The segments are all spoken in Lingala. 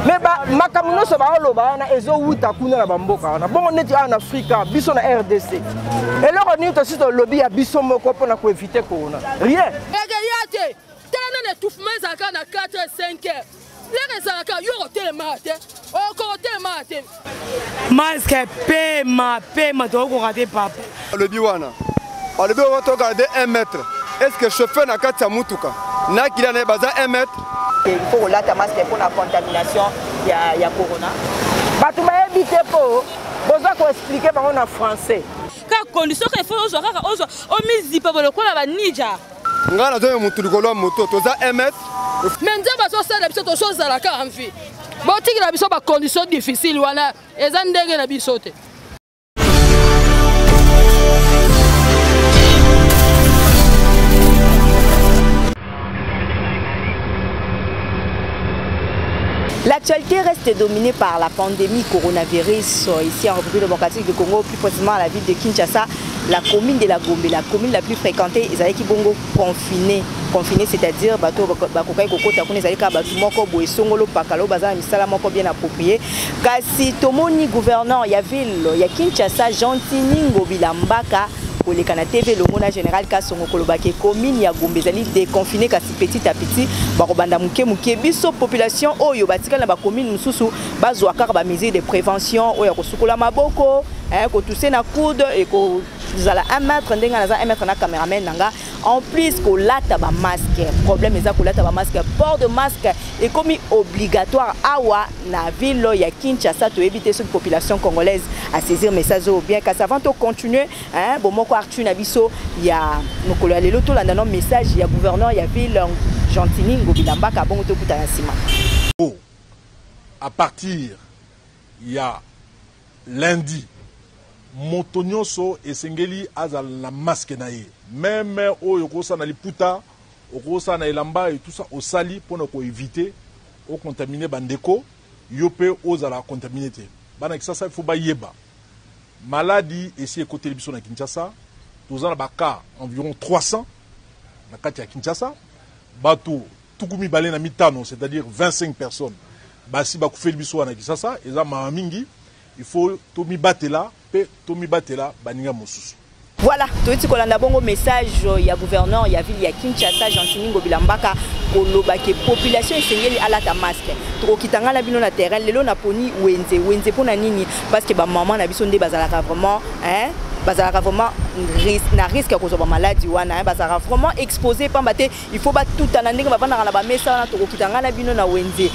Mais makambo nyonso baoloba wana ezowuta kuna na bamboka wana. Bongo neti awa na Afrika, biso na RDC, eloko nini tosi tolobi ya biso moko mpona koevite corona? Rien. Ekeya te, tala nani étouffement ezalaka na 4 5 heures, lere ezalaka yo kotelemaka te, okokotelemaka te. Masque pema pema, tokokoka te papa. Alobi wana, alobi oyo togarde 1 mètre. Est ce que chauffeur na kati ya mutuka na kila na ye baza 1 mètre? Il faut kolata masque mpona contamination ya corona. Bato bayebi te mpo boza koexplike bango na français. Kaka condition kaka ifo ozwa, kaka ozwa omizipa lokola banija. Ngai nazoya motu likolo ya moto, toza 1 mètre. Mais Nzambe azosala biso, tozozala kaka mvi. Botikela biso bacondition difficile wana, eza ndenge na biso te. L'actualité reste dominée par la pandémie coronavirus ici en République démocratique du Congo, plus précisément à la ville de Kinshasa, la commune de la Gombe, la commune la plus fréquentée, ezalaki bongo confinée. Confinée, c'est-à-dire bato bakokaki kokota kuna ezali kaka bato moko boye songolo pakalo baza na misala moko bien approprié. Kasi tomoni gouverneur ya ville ya Kinshasa Gentiny Ngobila Mbaka koleka na TV elongo na général Kasongo koloba ke commune ya Gombe ezali déconfinée, kasi petit à petit bakobanda moke moke. Biso population oyo batikali na ba commune mosusu bazwa kaka ba mesures de prévention oyo ya kosukola maboko, kotuse na coude et kozala 1 mètre ndenge naza 1 mètre na cameraman na nga. En plus kolata ba masque, problème eza kolata ba masque, port de masque ekomi obligatoire awa na ville ya Kinshasa. Toyebi te soki population congolaise a saisir message oyo bien. Kasi avant to continuer, Bomoko Actu na biso ya mokolo ya lelo, tolanda no message ya gouverneur ya ville Gentiny Ngobila Mbaka, bongo tokutana nsima. À partir ya lundi, moto nyonso esengeli azala na masque na ye, même oyo okosala na liputa, okosala na elamba et tout ça, osali mpona koevite ocontamine bandeko yo mpe ozala contamine te. Bana Kisasa, il faut bayeba maladi esi ekoteli biso na Kinshasa. Toza na bacas environ 300 na kati ya Kinshasa, bato 25, c'est-à-dire 25 personnes basi bakufeli biso wana Kisasa. Eza mawa mingi, il faut tomibatela mpe tomibatela baninga mosusu. Voilà, toyeti kolanda bongo message ya gouverneur ya ville ya Kinshasa Gentiny Ngobila Mbaka koloba ke population esengeli alata masque. Tokokita nga na bino na terrain lelo na poni wenze. Wenze pona nini? Parce que ba maman na biso nde bazalaka vraiment, bazalaka vraiment na risque ya kozwa ba maladie wana, bazalaka vraiment exposé pamba te il faut batutana ndenge bavandaka na bamesa wana. Tokokita nga na bino na wenze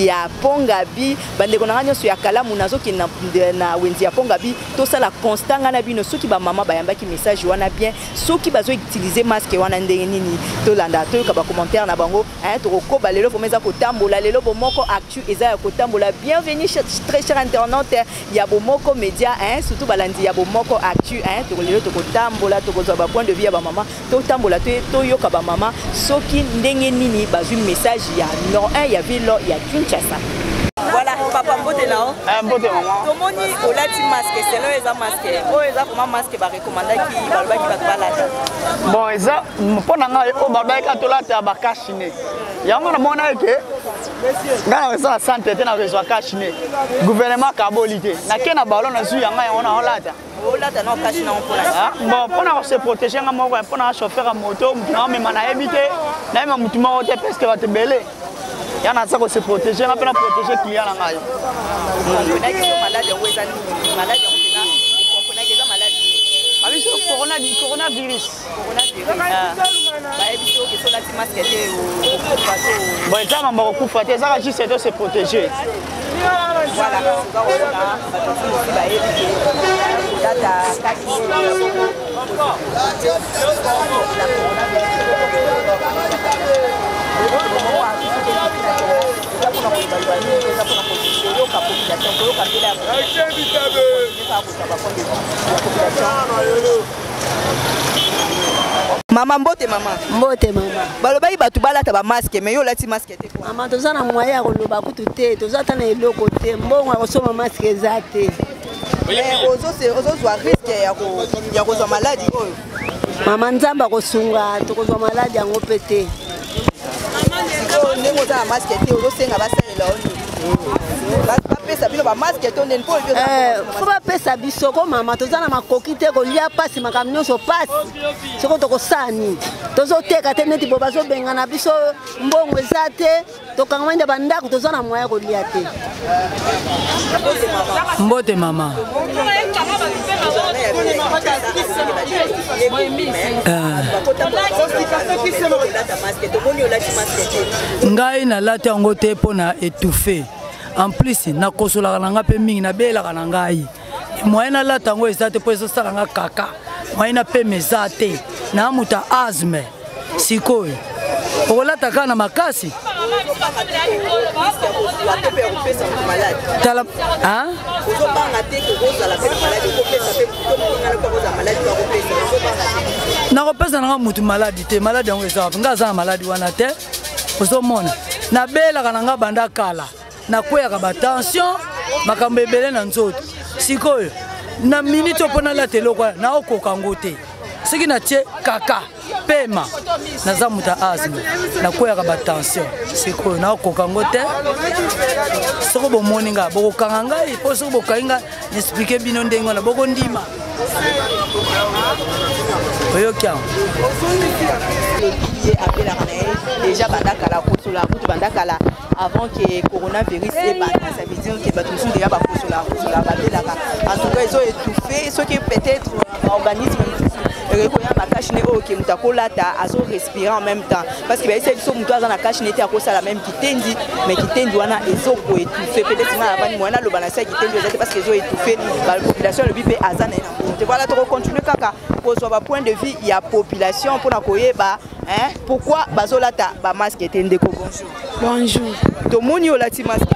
ya Pongabi, bandeko na nga nyonso ya kalamu, nazokende na wenze ya Pongabi, tosala constat nga na bino soki bamama bayambaki message wana bien, soki bazoutilize masque wana ndenge nini. Tolanda, toyoka bacommentaire na bango, tokokoba lelo vraiment eza kotambola lelo, Bomoko Actu eza ya kotambola. Bienvenue très cher internaute ya Bomoko Média, surtout balandi ya Bomoko Actu, lelo tokotambola, tokozwa bapoint de vue ya bamama, totambola toyoka bamama soki ndenge nini bazwi message ya nord 1 ya ville ya Kinshasa. Voilà, papa, mbote na yo. Mbote mama. Tomoni olati masque, selon eza masque oyo eza vraiment masque barekomandaki, balobaki bato balata? Bon, eza mpo na ngai oyo balobaki kaka tolata bacache-nez, yango namona eke ngai na eza na centre te, na kozwa cache-nez, gouvernement kaboli te, nake na ballon nazwi yanga, yango naolata. Olata na cache nango mpona? Bon, mpona kose protéger nga moko, mpona chauffeur ya moto, motu na omema nayebi te, nayeba motu moko te, parce que bato ebele ya naza kose protéger nga mpe na protéger client na ngai. Maladi yango eza nini? Maladi yango mpena okomponaki eza maladi? Babiso coronavirus. Bayebi soki solati masque te okokufa to? Bon, eza mambo kokufa te, ezaka juste to se protéger. Voilà, toza komona bato mosusu bayebi ke kolata kaki eza mpona koloba nini, eza mpona koyoka population, koyoka mbela ya kozwa bapoint de vue ya population. Mama, mbote mama. Mbote mama. Balobaki bato balata bamasque, mais yo olati masque te. Mama, toza na moyen ya koloba kutu te, toza ata na eloko te, mbongo ya kosomba masque eza te. Ozozwa risque ya kozwa maladi oyo. Mama, Nzambe akosunga, tokozwa maladi yango mpe te. Sikoyo ndenge oza na masque te, ozosenga basalela yo nini? bamasque to ndeni mpo fo bapesa biso ko mama toza na makoki te kolia mpasi makambo nyonso mpasi soko tokosala nini tozoteka te neti bo bazobengana biso mbongo eza te tokangama nde bandako toza na moyen kolia te. Mbote mama. Ngai nalati yango te mpo na étouffe. En plus nakosolaka na ngai mpe mingi, nabelaka na ngai. Moyen nalata yango eza te mpo ezosala nga kaka. Moyen napema eza te. Na moto ya asthme. Sikoyo okolata kaka na makasi. Tala, hein? Nakopesa nanga mutu maladi te, maladi yango eza wapi? Nga aza na maladi wana te. Ozomona, nabelaka na nga banda kala, nakweyaka batension, makambo ebele na nzoto. Sikoyo na minute oyo mpo nalata eloko wana naokoka yango te. Soki natie kaka pema, naza moto ya asthme, nakweyaka batension. Sikoyo naokoka yango te. Soko bomoni nga bokokanga ngai, mpo soki bokangi nga naexplike bino ndenge wana bokondima. Oyoki yango? Ye abelaka na ye déjà banda kala, kosola kutu banda kala avant que coronavirus ebanda. Ça veut dire que bato mosusu déjà bakosola kosola babelaka. En tout cas ezo étouffe, soki peut-être baorganisme mosusu ekoki koya makasi ne oyo ke moto akolata azo respirer en même temps, parce que bayebisa biso moto aza na cache ne te akosala même kitendi, mais kitendi wana ezo koétouffe. Peut-être nga navandi moyen naloba na se ya kitendi eza te, parce que ezo étouffe. Bapopulation alobi mpe aza na ye na mbongo te. Voilà, tokocontinue kaka kozwa bapoint de vue ya population mpona koyeba hein, pourquoi bazolata bamasque te. Ndeko, bonjour. Bonjour. Tomoni olati masque.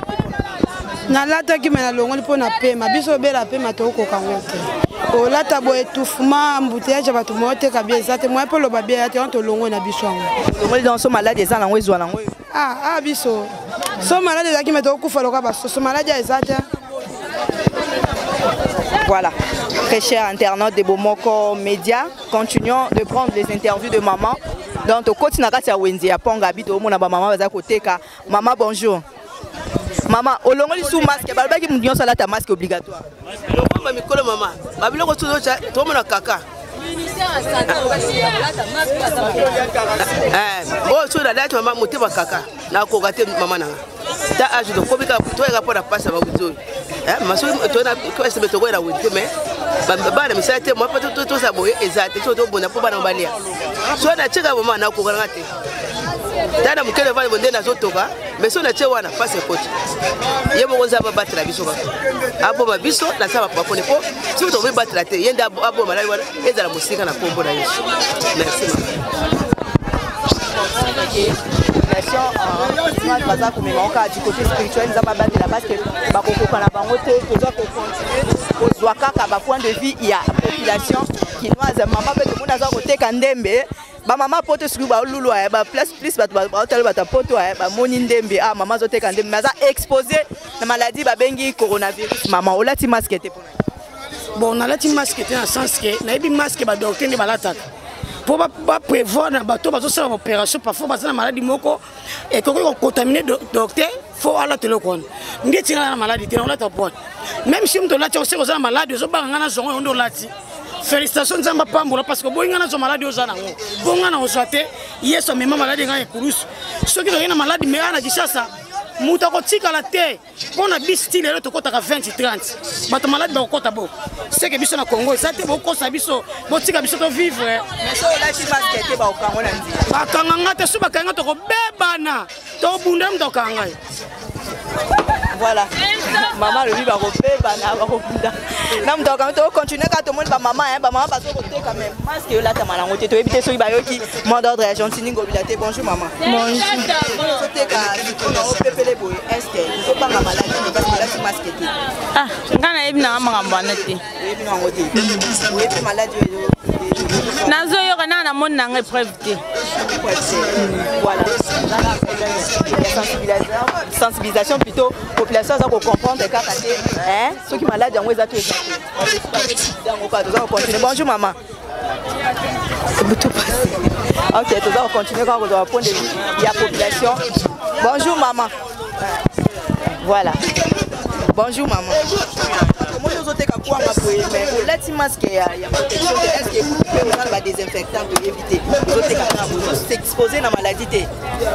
Nalataki me nalongoli mpo na pema. Biso obela pema tokokoka yango te. Olata boye étouffement, embouteillage ya bato, moyo oteka bie eza te, moye mpo oloba bie ya te wana tolongoli na biso yango. Olongoli donc so maladi eza nango ezwa nango. Ah, ah, biso so maladi ezalaki me tokokufa lokola basoso, maladi eza te. Voilà, très chers internautes de Bomoko Média, continuons de prendre les interviews de maman. Donc, au côté na kati ya wenze ya Ponga bito omona ba maman baza koteka. Maman, bonjour. Maman, olongoli sous masque, balobaki mutu nyonso alata masque obligatoire. Lobamba mikolo mama, ba biloko tuzo tomona kaka. Oyo soki nalati mama motema kaka nakoka te mama nanga ta age tokomi kaka toyaka mpo na mpasi ya bawinzi oyo masoki tokoya na winzi te, mais bana misala te, mwa mpe toza boye eza te, soki tobunda mpo bana balia. Soki natieka mama nakoka nanga te, ta na mokele vandi nde nazotoka, mais soki natie wana mpasi ekoti. Ye moko Nzambe abatela biso kaka, aboma biso na sa bapapone, mpo soki tokomibatela te, ye nde aboma malali wana ezala mosika na nkombo na Yesu. Merci mama. Population baza komema ngo kaka du côté spirituel, Nzambe abatela parce que bakokoka na bango te. Toza kocontinue kozwa kaka bapoint de vue ya population kinoise. Mama mpe tomoni aza koteka ndembe. Bamama poto soki baolulu aya baplace plus bato baotala bato ya poto aya bamoni ndembe. Ah, mama azoteka ndembe mais aza exposé na maladie babengi coronavirus. Mama, olati masque te mpona? Bon, nalati masque te na sens ke nayebi masque badocteur nde balataka mpo baprévoir na bato bazosala baopération. Parfois baza na maladi moko ekoki kocontamine docteur, fo alata eloko wana. Nde tina na maladi te nakolata boite, même si moto olati oseki oza na maladi, ozobanga ngai nazongo yango nde olati. Félicitation, Nzambe apambola, parce que boyi ngai nazwa maladi oza nango, mpo ngai nakozwa te. Yesu amema maladi ngai ekulusu. Soki tokei na maladi me aa na Kinshasa, moto akotikala te mpo na bisi ti lelo tokɔtaka 20 30 bato maladi bakokɔta bo seke biso na Congo eza te. Bokosa biso, botika biso tovivre. Bakanga nga te, so bakanga nga tokobebana, tobunda, moto akanga ngai. Voilà, mama alobi bakobebana, bakobunda na moto akanga. Tokocontinue kaka, tomoni bamama, bamama bazo koteka mais masque eyolatama nango te. Toyebi te soki bayoki mot d'ordre ya Gentini Ngobila te. Bonjour mama. Ozoteka citron opepele boye, est ce que ozobanga maladi te parce que olati masque te? Ah, ngai nayebi nanga makambo wana te. Oyebi nango te, oyebi maladi oyo? Nazoyoka nanga, namoni nanga épreuve te. Voilà, sensibilisation plutôt, population aza kocomprendre kaka te soki maladi yango eza to eza te. Yango kaka toza kocontinue. Bonjour mama. Butu pasi. Ok, toza kocontinue kaka kozwa point de vue ya population. Bonjour mama. Voilà. Bonjour maman. Tomoni ozoteka kwanga boye mais olati masque ya ya protection te. Est-ce que mpe oza na ba désinfectant toyebi te. Ozoteka kaka boye ozosexpose na maladie te.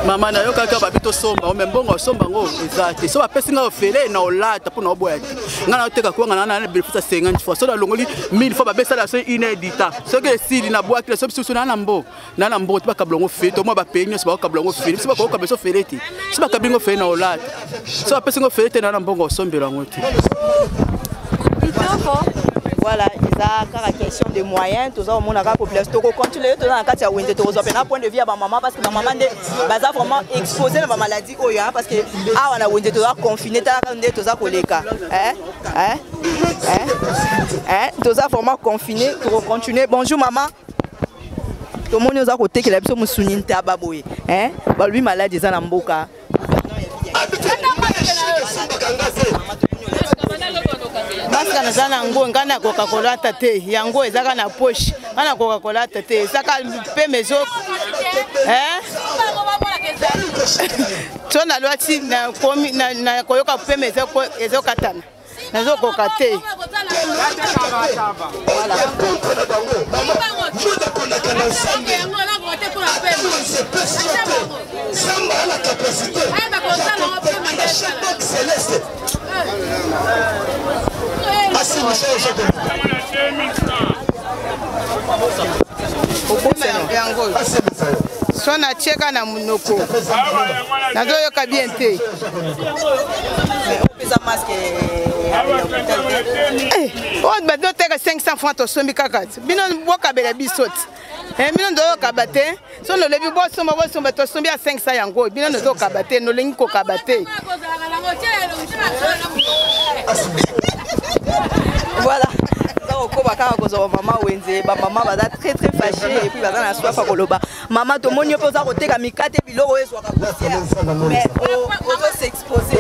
Mama nayokaka babi tosomba ngo me mbongo osomba ngo eza te so bapesi ngai ofele na olata mpo na oboya te ngai naoteka kwanga na na bénéfice ya 50 fois so nalongoli 1000 fois babesala so une heure du temps soki esili na bwaki so bisusu na na mbongo na na mbongo te bakabla yango fele to mwa bapays nyonso bakokabla yango fele biso bakokabla biso fele te so bakabli yango fele na olata so bapesi yango fele te na na mbongo osombela yango te. Kitoko. Voilà, eza kaka question de moyen, toza komona kaka population tokocontinue toza na kati ya wenze, tokozwa mpena point de vue ya bamama parce que bamama nde baza vraiment exposé na bamaladie oyo, parce que awa na wenze toza confiné, talaka nde toza koleka, hein, hein, hein, hein, toza vraiment confiné, tokocontinue. Bonjour mama, tomoni oza kotekela biso mosuni ntaba boye, hein, balobi maladi eza na mboka. Masque naza na yango, ngai nakoka kolata te, yango ezaka na poche, ngai nakoka kolata te, ezaka pema ezo so nalwati nakoyoka pema ezokatana, nazokoka te. Yango so natieka na monoko, nazoyoka bien te. Oyo bazoteka 500 francs, tosombi kaka ti bino bokabela biso ti bino ndoyokaba te. So nolobi bosomba bosomba, tosombi ya 500 yango, bino nozokaba te, nolingi kokaba te. Voilà, okoba kaka kozwa bamama wenze, bamama baza très très fâché et puis baza na soif ya koloba. Mama, tomoni yo mpe oza koteka mikate, biloko oyo ezwaka poussière, mais ozosexpose.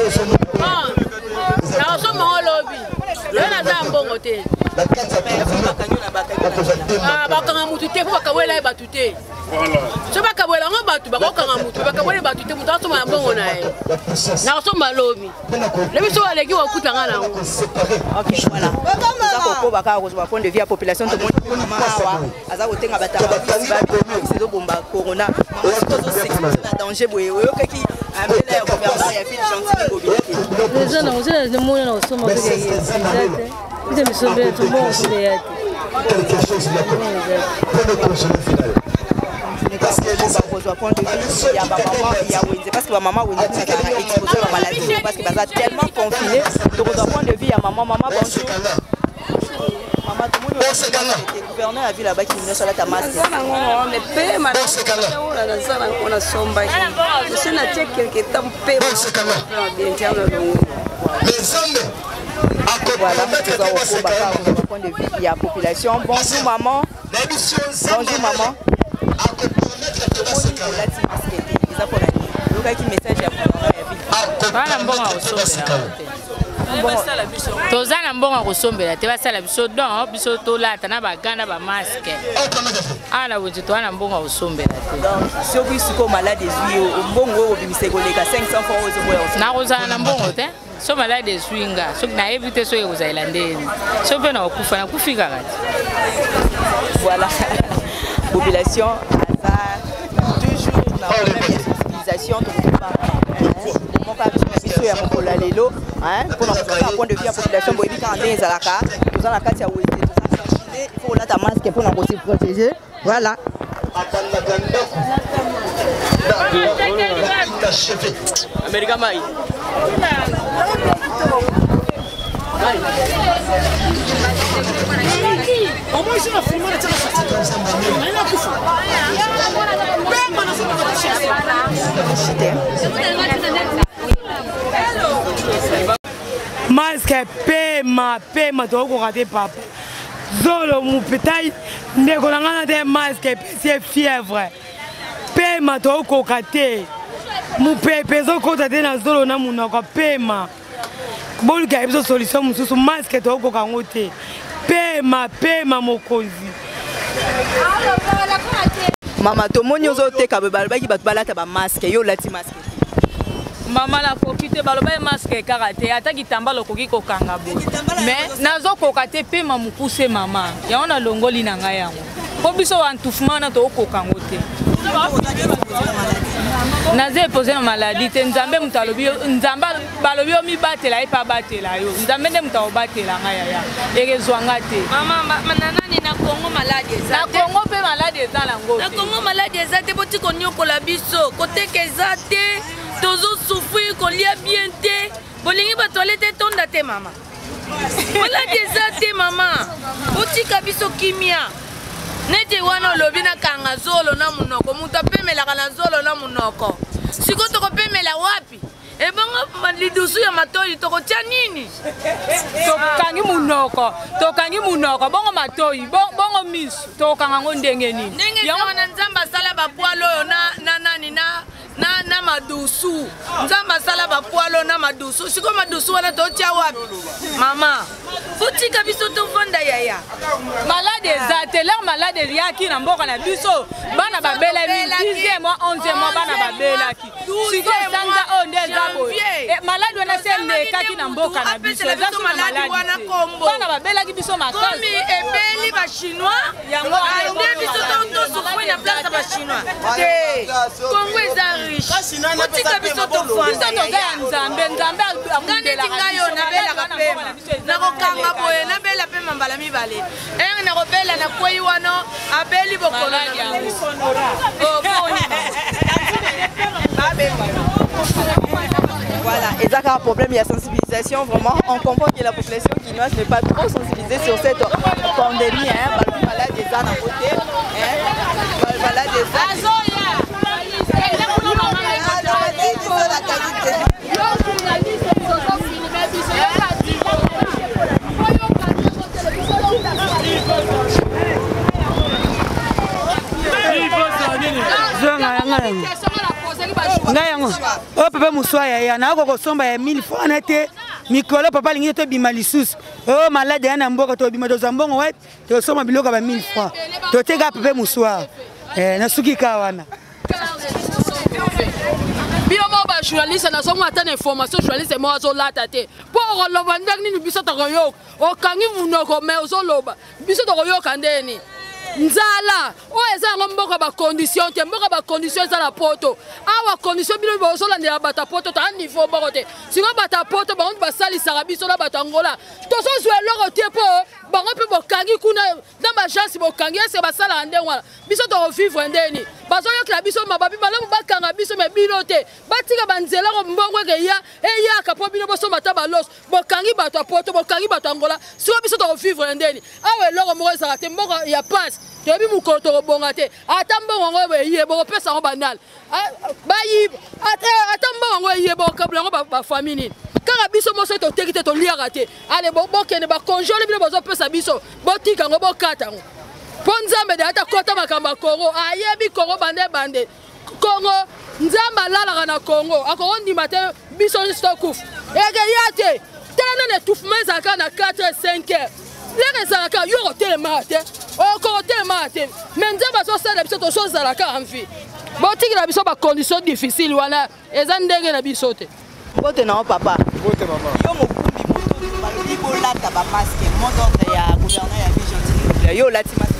Nakosomba ngo lobi, yo naza ya mbongo te. Bakanga mutu te mpo bakabwela ye bato te. So bakabwela yango bato, bakokanga mutu, bakabweli bato te. Moto asomba na mbongo na ye, nakosomba lobi, lobi so aleki kokuta nga nango. Ok, voilà, toza kokoba kaka kozwa point de vue ya population. Tomoni mpe mama awa aza kotenga batabisi babisi ezobomba corona. Mama, soki ozosexpose na danger boye, oyokaki ambela ya gouverneur ya ville Gentiny Ngobila te? Eza na ozela mona na kosomba te, eza te biso misombela tombongo kosomba ya te. Kozwa point de vue ya bamama ya wenze, parce que bamama wenze bazalaka exposé ba maladie parce que baza tellement confiné. Tokozwa point de vue ya mama. Mama, bonjour. Mama, tomoni gouverneur ya ville abaki nyonso alata masque. Pema naza nango, nasombaki so natie quelque temps, pema bien na longo. Voilà, toza kokoba kaka kozwa point de vue ya population. Bonjour maman. Bonjour maman. Tomoni olati masque te, eza mpona nini? Oyokaki message ya gouverneur ya ville? Bana, mbongo ya kosombela te, toza na mbongo ya kosombela te. Basala biso don, biso tolata na bagants na bamasques. Awa na wenze toza na mbongo ya kosombela te. Donc soki sikoyo malade ezwi yo, mbongo oyo obimisa ekoleka 500 francs oyo ezoboya. Nakozala na mbongo te. So malade ezwi nga, soki nayebi te soki ekozala ndeni, soki mpe nakokufa, nakufi kaka te. Voilà, population aza toujours na problème ya sensibilisation. Tokokoba moko ya biso ya mokolo ya lelo mpona kozwa point de vue ya population. Boyebi kaka ndenge ezalaka, toza na kati ya wenze, toza confiné, il faut kolata masque mpona kose protéger. Voilà. Amerika mai. Masque, pema pema, tokokoka te papa. Zolo mopetai, ndeko na ngai na te, masque epesi ye fièvre. Pema tokokoka te, mopepe ezokota te na zolo na monoko. Pema, boluka biso solution mosusu, masque tokokoka yango te. Pema pema, mokonzi. Mama, tomoni ozoteka boye, balobaki bato balata bamasque, yo olati masque. Mama nakoki te, baloba ye masque kaka te, ata kitambala okoki kokanga boye. Mais nazokoka te pema mokuse mama. Yango nalongoli na ngai yango. Mpo biso ba entoufement wana tokokoka yango te. Naza epose na maladie te, Nzambe moto alobi, Nzambe balobi yo mibatela ye mpe abatela yo. Nzambe nde moto akobatela ngai yaya. Ekezwa nga te. Mama, na nani na Congo maladi eza Na Congo mpe maladi eza nango Na Congo maladi eza te, boti konyokola biso, koteka eza te, tozo souffrir, kolia bien te, bolingi ba toilette etonda te mama. Maladi eza te mama, botika biso kimia. Neti wana olobi nakanga zolo na monoko, moto apemelaka na zolo na monoko. Sikoyo tokopemela wapi? Ebongo lidusu ya matoi tokotia nini? Tokangi munoko, tokangi munoko, bongo matoi, bongo misu, tokokanga yango ndenge nini? Ndenge eza wana Nzambe asala bapwale oyo na, na nani na na, na madusu. Nzambe asala bapwale na madusu. Sikoyo madusu wana totia wapi? Mama, botika biso tovanda yaya. Malade eza te, leur malade eyaki na mboka na biso, bana babelami 10e mois, 11e mois bana babelaki. Sikoyo sanza oyo nde eza boye. Maladi wana se elekaki na mboka na biso, eza so na maladi te. Bana babelaki biso makasi. Komi ebeli ba chinois, yango nde biso tosufri na place ya ba chinois. Te, Congo eza riche. Botika biso tofanda. Biso toza ya Nzambe, Nzambe abundelaka biso. Ngai oyo nabelaka pema. Nakokanga boye nabela pema mbala mibale. Ere nakobela nakwei wana abeli bokono na Oh, boni. Voilà, et ça, un problème, il y a sensibilisation, vraiment. On comprend que la population quinoise n'est pas trop sensibilisée sur cette pandémie. Hein. Malade des ânes à côté. Hein. Malade des ânes. Ngai yango oyo papa moswa yaya nayoka kosomba ya 1000 francs na te mikolo papa alingi te tobima lisusu oyo malade ya na mboka tobima tozwa mbongo wapi tosomba biloko ya ba 1000 francs toteka papa moswa nasuki ka wana. Bino moko ba journaliste nazomona ata na information journaliste moko azolata te mpo okoloba ndenge nini biso tokoyoka okangi monoko me ozoloba biso tokoyoka ndenge nini nzala oyo eza yango mboka bacondition te mboka bacondition eza na poto awa condition bino bozolandela bato ya poto toa niveau moko te sikoyo bato ya poto bango basalisaka biso na bato ya Angola tozozwa eloko te mpo bango mpe bokangi kuna na baagence bokangi ese basalaka ndenge wana biso tokovivre ndeni bazoyokela biso mababi malamu bakanga biso me bino te batika banzela ko mbongo ekeya eyaka mpo bino bosomba ata baloso bokangi bato ya poto bokangi bato ya Angola sikoyo biso tokovivre ndeni awa eloko moko ezalaka te mboka ya pasi toyebi mokolo tokobonga te ata mbongo yango eye bokopesa yango banani bayiba ata mbongo yango eye bokabula yango bafamille nini kaka biso moso toteki te toliaka te ale bokende bakonjole bino bozopesa biso botika yango bokata yango mpo Nzambe de ata kota makambo ya Kongo ayebi Kongo bande bande Kongo Nzambe alalaka na Kongo akokondima te biso nyonso tokufa ekeya te tala nani étouffement ezalaka na 4 5 heures lere ezalaka yo kotelemaka te okokotelemaka te me Nzambe azosala biso tozozalaka en vie botikela biso bacondition difficile wana eza ndenge na biso te. Mbote na yo papa. Mbote mama. Yo mokumbi moto balobi bolata ba masque mot d'ordre ya gouverneur ya ville Gentiny. Yo olati masque.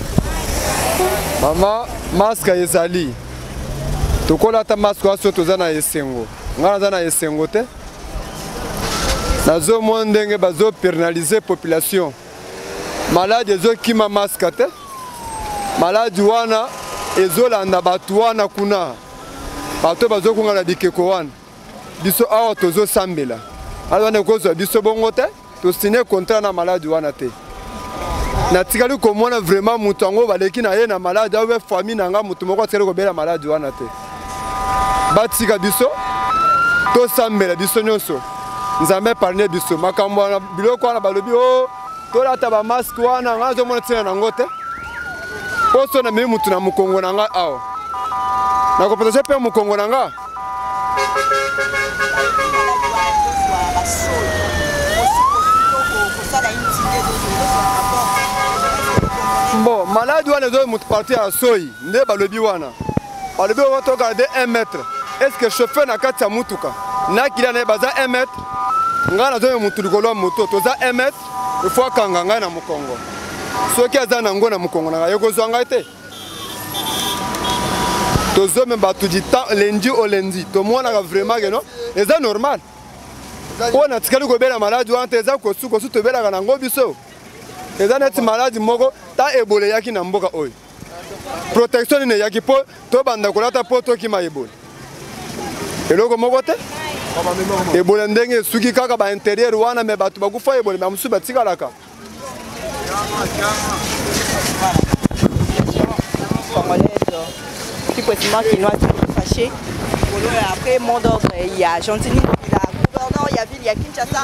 Mama, masque ezali. Tokolata masque wana soki toza na esengo. Ngai naza na esengo te. Nazomona ndenge bazo pénaliser population. Maladi ezokima masque te. Maladi wana ezolanda bato wana kuna. Bato bazokunga na bikeko wana. Biso awa tozosambela. Maladi wana ekozwa biso bongo te. Tosine contrat na maladi wana te. Natikali komona vraiment moto yango baleki na ye na maladi awe famille na nga moto moko atikali kobela maladi wana te. Batika biso tosambela biso nyonso. Nzambe épargne biso makambo wana biloko wana balobi o tolata ba masque wana nga nazomona ntina nango te. Poso na memi mutu na mokongo na nga awa. Nakopesa mpe mokongo na nga. Bon, maladi wana ezo moto parti ya soyi nde balobi wana. Balobi oyo togarde 1 mètre. Est-ce que chauffeur na kati ya mutuka Na client na ye baza 1 mètre, ngai nazomema motu likolo ya moto, toza 1 mètre, il faut akanga ngai na mokongo. Soki aza na ngo na mokongo na ngai, ekozwa ngai te. Tozomema bato du temps lundi au lundi, tomonaka vraiment que non, eza normal. Oyo natikali kobela maladi wana te, eza kosu kosu tobelaka nango biso. Eza neti maladi moko ta Ebola eyaki na mboka oyo. Protection nini eyaki mpo tobanda kolata mpo tokima Ebola? Eloko moko te. Ebola ndenge esuki kaka ba interieur wana, me bato bakufa Ebola, ba mosusu batikalaka. Congolaise, plus précisément kinoise, fâché. Après mot d'ordre, il y a Gentiny, il y a gouverneur, il y a ville, il y a Kinshasa.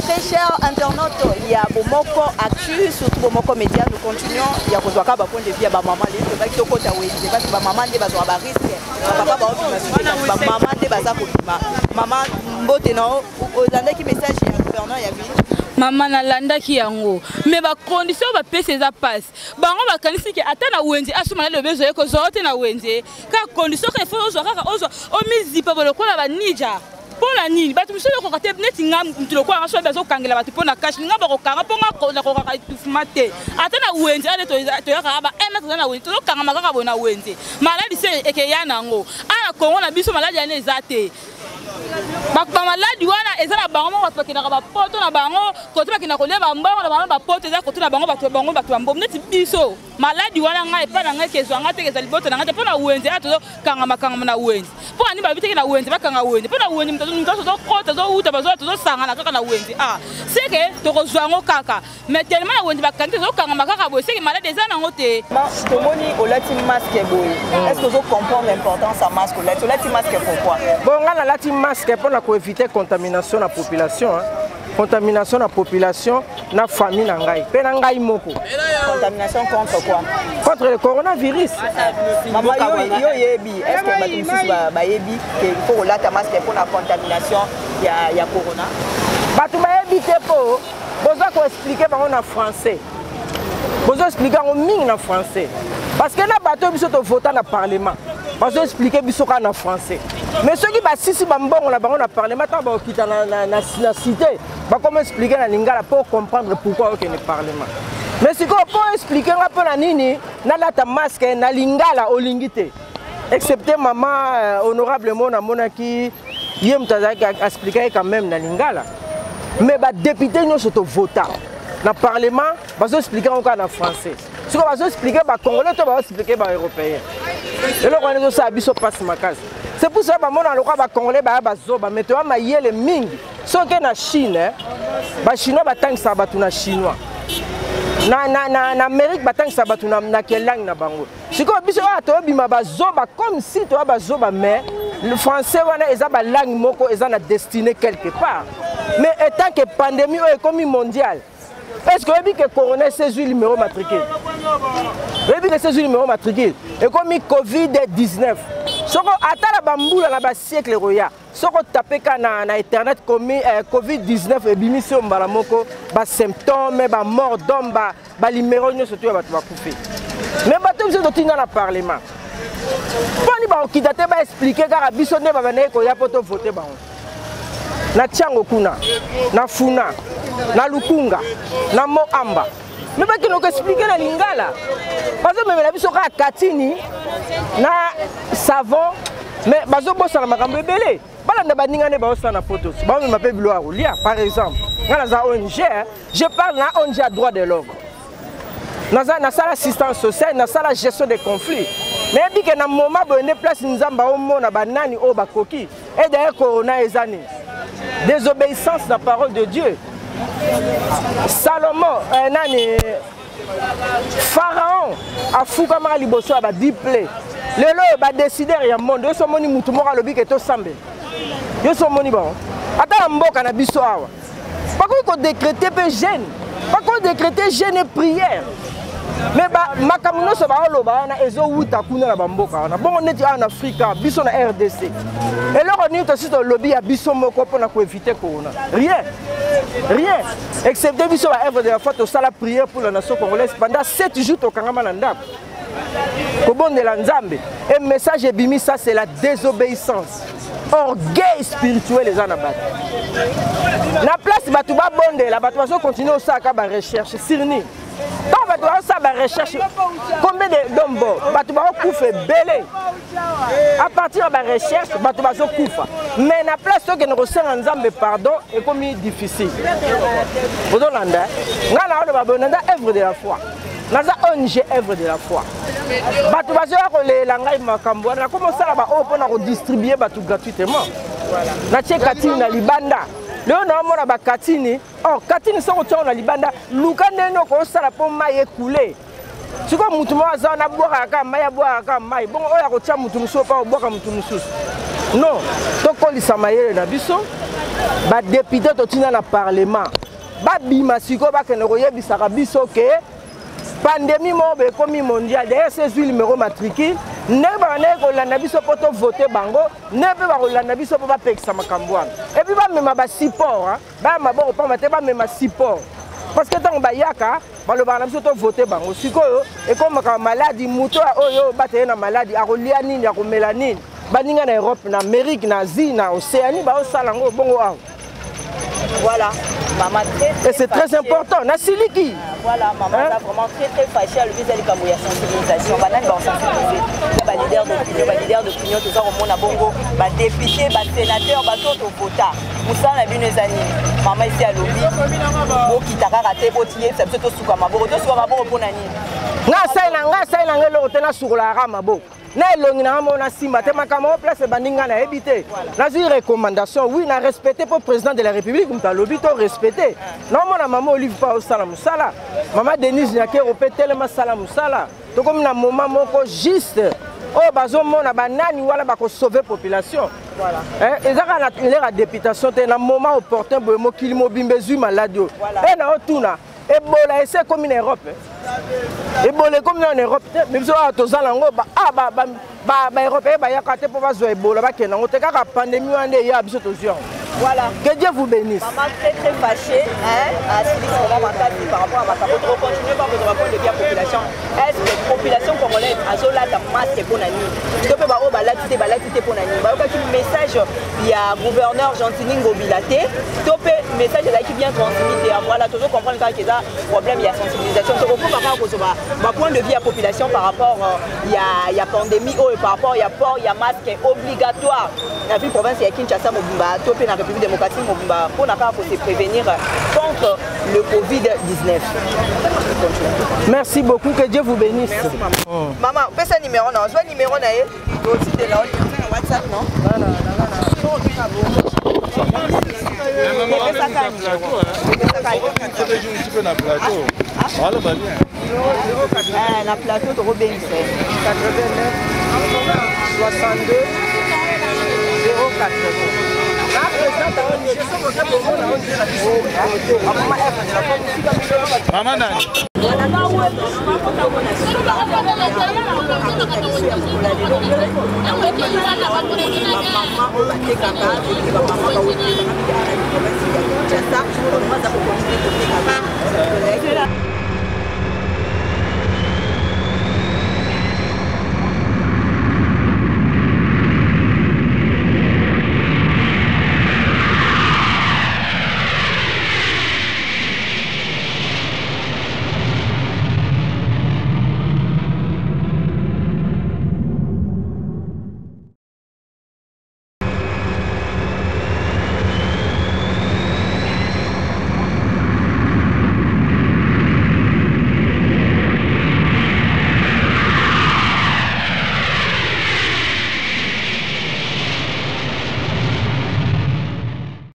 Très chers internautes, il y a Bomoko Actu, surtout Bomoko Média, nous continuons. Il y a Kozwaka, ba point de vue, ba maman, les ba qui kota wenze, parce que ba maman nde bazwa ba risque. Ba papa ba obima suki, ba maman nde baza kobima. Maman mbote na olandaki message ya gouverneur ya ville. Mama nalandaki yango me bacondition bapesi eza mpasi. Bango bakanisi ke ata na wenze asoma na lobi ezoye kozwa yo te na wenze, kaka condition kaka ifo ozwa kaka ozwa omizipa bo lokola banija. Mpo na nini bato mosusu okoka te neti nga motu lokola nga soki bazokangela bato mpo na kashe nga bakokanga mpo nga nakokaka etouffement te. Ata na wenze ade toyaka ba 1 mètre eza na wenze, tozokangama kaka boye na wenze. Maladi se ekeya na yango awa na Congo na biso, maladi yana eza te. Bamaladi wana eza na bango moko, bato bakendaka bapoto na bango kote, bakendaka kolia bambongo na bango bapoto, eza kote na bango bato bango bato ya mbongo neti biso. Maladi wana ngai epai na ngai kezwa ngai te, kezwa libota na ngai te. Mpo na wenze awa tozokangama kangama na wenze, mpo ani babi teke na wenze bakanga wenze, mpo na wenze moto nyonso tozokota tozowuta bazoya tozosangana kaka na wenze. Ah, seke tokozwa yango kaka, mais tellement na wenze bakangi tozokangama kaka boye, seke maladi eza nango te. Tomoni olati masque boye, est-ce que ozo comprendre l'importance ya masque olati? Olati masque pourquoi? Bon, ngai nalati masque mpo na koevite contamination na population, hein. Contamination na population, na famille na ngai mpe na ngai moko. Contamination contre quoi? Contre le coronavirus. Mama, yo yebi, est-ce que bato mosusu bayebi ke il faut kolata masque mpo na contamination ya corona? Bato bayebi te mpo boza koexplike bango na français, bozo explike yango mingi na français, parce que na bato oyo biso tovota na parlement bazo explike biso kaka na français. Mais soki basisi bambongo na bango na parlement, ntango bakokita na cité, bakoma explike na lingala mpo comprendre pourquoi okende parlement. Mais sikoyo mpo explike nga mpo na nini nalata masque na lingala olingi te, excepté mama honorable mo namonaki ye moto azalaki explike quand même na lingala. Mais badepute nyonso tovota na parlement bazo explike yango kaka na français. Sikoyo bazo explike bacongolais to bazo explike baeuropéen, eloko wana ezosala biso mpasi makasi. C'est pour cela bamona lokola bacongolais baya bazoba, mais toya mayele mingi. Soki na Chine, bachinois batangisaka bato na chinois, na Amérique batangisaka bato na quelle langue na bango. Sikoyo biso oyo toyobima bazoba comme si toya bazoba, mais le français wana eza balangue moko eza na destinée quelque part. Mais étant que pandémie oyo ekomi mondiale, est-ce que oyebi ke corona esezwi numéro matricule? Oyebi ke esezwi numéro matricule ekomi covid-19. Soko ata na bambula na basiècle ekoya, soko otape ka na internet komi covid-19 ebimisi yo mbala moko basymptôme, bamort d'homme, balimero nyonso to ya bato bakufi. Mais bato biso totinda na parlement mponi bakokita te baexplike kaka biso nde babandaki koya mpo tovote bango na Tiango kuna na Funa na Lukunga na Moamba, me bakende koexplike na lingala. Bazomemela biso kaka katini na savon, me bazobosana makambo ebele. Balanda baninga nde baosala na poto, baomema mpe biloko ya kolia. Par exemple ngai naza ONG, je parle na ONG ya droit de l'homme, nasala assistance sociale, nasala gestion des conflits. Nayebi ke na moment boye nde place Nzambe aomona banani oyo bakoki. Et d'ailleurs corona eza nini? Désobéissance na parole de Dieu. Salomon, nani Pharaon afukamaka liboso ya badiple. Lelo oyo badécideur ya monde, yo so omoni mutu moko alobi ke tosambela, yo so omoni bango ata na mboka na biso awa bakoki kodécréter mpe jeûne, bakoki kodécréter jeûne et prière, mais makambo nyonso baoloba wana ezowuta kuna na bamboka wana. Bongo neti awa na Afrika, biso na RDC, eloko nini tosi tolobi ya biso moko mpona koevite corona? Rien, rien, excepté biso baœuvre de la foi tosala prière pour la nation congolaise pendant 7 jours, tokangama na ndako kobondela Nzambe, e message ebimi. Ça c'est la désobéissance. Orgueil spirituel eza na bato. Na place bato babondela, bato bazokontinue osalaka barecherche sur nini? Ntango bato bazosala barecherche, combien de dombo bato bakokufa ebele à partir ya barecherche, bato bazokufa. Mais na place tokende kosenga Nzambe pardon, ekomi difficile. Ozolanda ngai na oloba boye, naza œuvre de la foi, naza ONG œuvre de la foi. Bato bazoya kolela ngai makambo wana, nakomi osala baoyo mpona kodistribue bato gratuitement. Natie katini na libanda, lelo naomona bakatini. Or katini soki otiango na libanda, luka ndenge okosala mpo mai ekule. Sikoyo motu moko aza wana abwakaka kaka mai, abwakaka kaka mai, bongo oyo akotia motu mosusu mpo akobwaka motu mosusu. Non, tokolisa mayele na biso. Badepute totinda na parlement babima sikoyo, bakende koyebisaka biso ke pandémie moko boye ekomi mondial. D'ailleurs se ezwi numero matricule, ndenge babandaki kolanda biso mpo tovote bango, ndenge mpe bakolanda biso mpo bapekisa makambo wana. Epuis bamema basupport, baya maboko pamba te, bamema support, parce que ntango bayaka balobaka na biso tovote bango. Sikoyo ekomaka maladi, moto oyo obata ye na maladi akolia nini, akomela nini? Baninga na Europe, na Amérique, na Asie, na Océanie baosala yango bongo awa. Voilà, maman très, très Et c'est très important. Na siliki. Voilà, maman, hein? Vraiment très très fâchée à l'objet de la sensibilisation. Banane ba sensibiliser. Ba leader d'opinion, ba leader d'opinion, tout ça au monde bongo, ba député, ba sénateur, ba tout au vota. Musala na bino eza nini? Maman ici à lobby. Bokita kaka te, botiyebisa biso tosuka maboko. Tosuka maboko pona nini? Nga asali na nga, asali na nga eloko te, nasukolaka maboko na elongi na nga moko, nasimba te makambo yango. Place ebandi, ngai nayebi te. Nazwi recommandation, oui, na respecte mpo président de la République moto alobi to respecte. Naomona mama Olive mpo aosala mosala, mama Denise Nyakero mpe telema asala mosala. Tokomi na moment moko juste oyo bazomona banani wana bakosauve population. Eza kaka na l'heure ya députation te, na moment opportun boye mokili mobimba ezwi maladi oyo. E na otuna, Ebola ese ekomi na Europe, Ebola ekomi na Europe te, mais biso awa toza nango. Baeuropéen bayaka te mpo bazwa Ebola bakende yango te, kaka pandémie wana nde eya, biso tozwi yango. Voilà. Que Dieu vous bénisse. Maman très très fâchée, hein, à vraiment makasi par rapport à makambo. On continue pas kozwa point de vue ya population. Est-ce que population congolaise azolata masque mpo na nini? To mpe baoyo balati te, balati te mpo na nini? Bayokaki message ya gouverneur Gentini Ngobila te, to mpe message ezalaki bien transmis te? Voilà, tozo comprendre kaka eza problème ya sensibilisation. Tokokoma kaka kozwa bapoint de vue ya population par rapport ya pandémie oyo, par rapport ya port ya masque obligatoire na ville province ya Kinshasa mobimba to mpe na République démocratique mobimba, mpona kaka kose prévenir contre le Covid-19. Merci beaucoup, que Dieu vous bénisse. Merci, maman. Oh. Maman, pesa numéro na, zwa numéro na ye, totindela yo na WhatsApp, non? Epesaka numéro. Na plateau. Aloba bien. Na plateau tokobengisa ye. 89 62 080. Na présidente ya ONG, soki oza komona ONG na biso, mama Eve de la Foi. Mama nani? Bamama oyo batekaka, bamama bawetelaka mingi awa na province ya Kinshasa.